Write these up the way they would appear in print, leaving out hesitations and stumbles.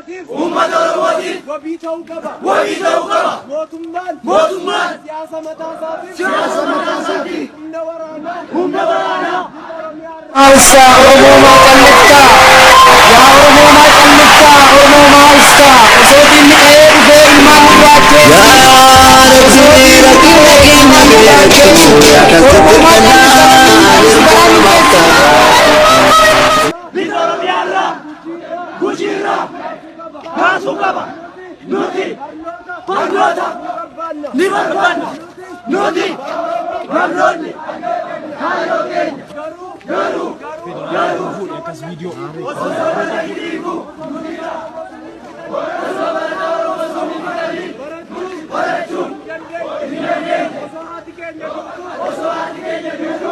Oromootiif Uummata Oromootiif wabii ta'uu qaba. Wabii ta'uu qaba. Mootummaan Mootummaan siyaasa mataa isaatiif siyaasa mataa isaatiif humna waraanaa humna waraanaa Maalsaa Oromoo maa calliftaa? Yaa Oromoo maa calliftaa? Oromoo maalsaa? Osoo diinni qe'ee dhufee ilmaan nurraa ajjeesu. Osoo diinni Rakkina keenya beektu kan Oromoo maa calliftaa? Rabbiin nu geessu balaa nu geessu. Lixa Oromiyaarraa, Gujiirraa kaasuu qaba. Nuti barnoota ni barbaanna. Nuti barnoonni kaayyoo keenya, garuu osoo mana hidhiifu osoo barataa Oromoo summifatanii barachuu hin dandeenye. Osoo haati keenya duutu, Osoo haati keenya duutu,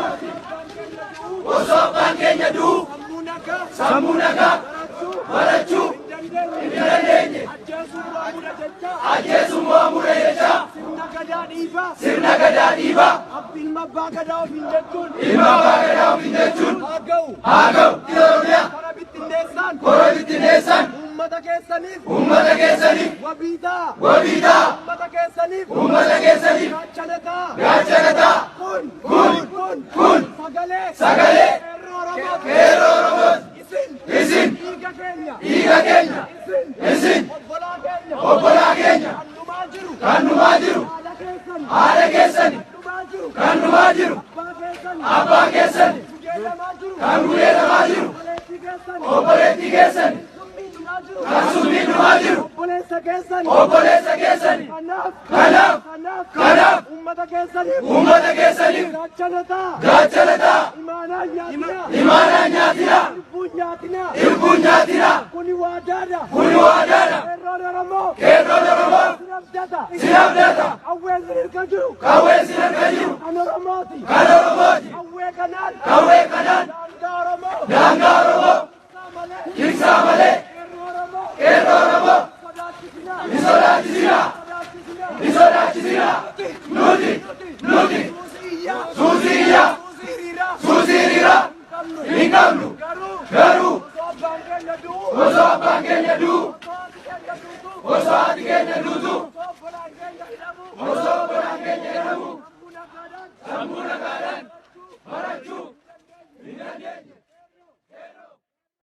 osoo abbaan keenya du'u, sammuu nagaa sammuu nagaa barachuu barachuu hin dandeenye. hin dandeenye. Ajjeesuun mo'amuudha jecha Ajjeesuun mo'amuudha jecha sirna gadaa dhiibaa sirna gadaa dhiibaa ilma abbaa gadaa ofiin jechuun ilma abbaa gadaa ofiin jechuun haa ga'u. Haa ga'u. Oromiyaa Kora bittinneessaan kora bittinneessaan uummata keessaniif uummata keessaniif wabii ta'a. Wabii ta'a. Uummata keessaniif Uummata keessaniif gaachana ta'a. Gaachana ta'a. Kun Kun kun kun sagalee sagalee qeerroo Oromooti. Qeerroo Oromooti. Isin Isin dhiiga keenya. Dhiiga keenya. Isin Isin obbolaa keenya. Obbolaa keenya. Kan dhumaa jiru. Kan dhumaa jiru. Haadha keessan. Haadha keessani. Kan dhumaa jiru. Kan dhumaa jiru. Abbaa keessan. Abbaa keessani. Gudeedamaa jiru. Kan gudeedamaa jiru. Obboleettii keessan. Obboleettii keessani. Summiin dhumaa jiru. Kan summiin dhumaa jiru. Obboleessa keessan. Obboleessa keessani. Kanaaf. Kanaaf. Kanaaf. Kanaaf. Uummata keessaniif. Uummata keessaniif Gaachana ta'a. Gaachana ta'a. Imaanaa nyaatinaa. Imaanaa nyaatinaa. Lubbuun nyaatinaa. Lubbuun nyaatinaa. Kuni waadaadha. Kuni waadaadha. Qeerroon Oromoo. Qeerroon Oromoo. Sin abdata. Sin abdata. Qawween sin harka jiru. Qawween sin harka jiru. Kan Oromooti. Kan Oromooti. Qawwee kanaan. Qawwee kanaan. Daangaa Oromoo. Daangaa Oromoo. Tiksaa malee. Tiksaa malee. Qeerroo Oromoo. Qeerroo Oromoo. Sodaachisinaa. Hin sodaachisinaa. Sodaachisinaa. Hin sodaachisinaa. Nuti. Nuti. Suusii iyyaa. Suusii iyyaa. Suusii hiriiraa. Suusii hiriiraa. Hin qabnu. Hin qabnu.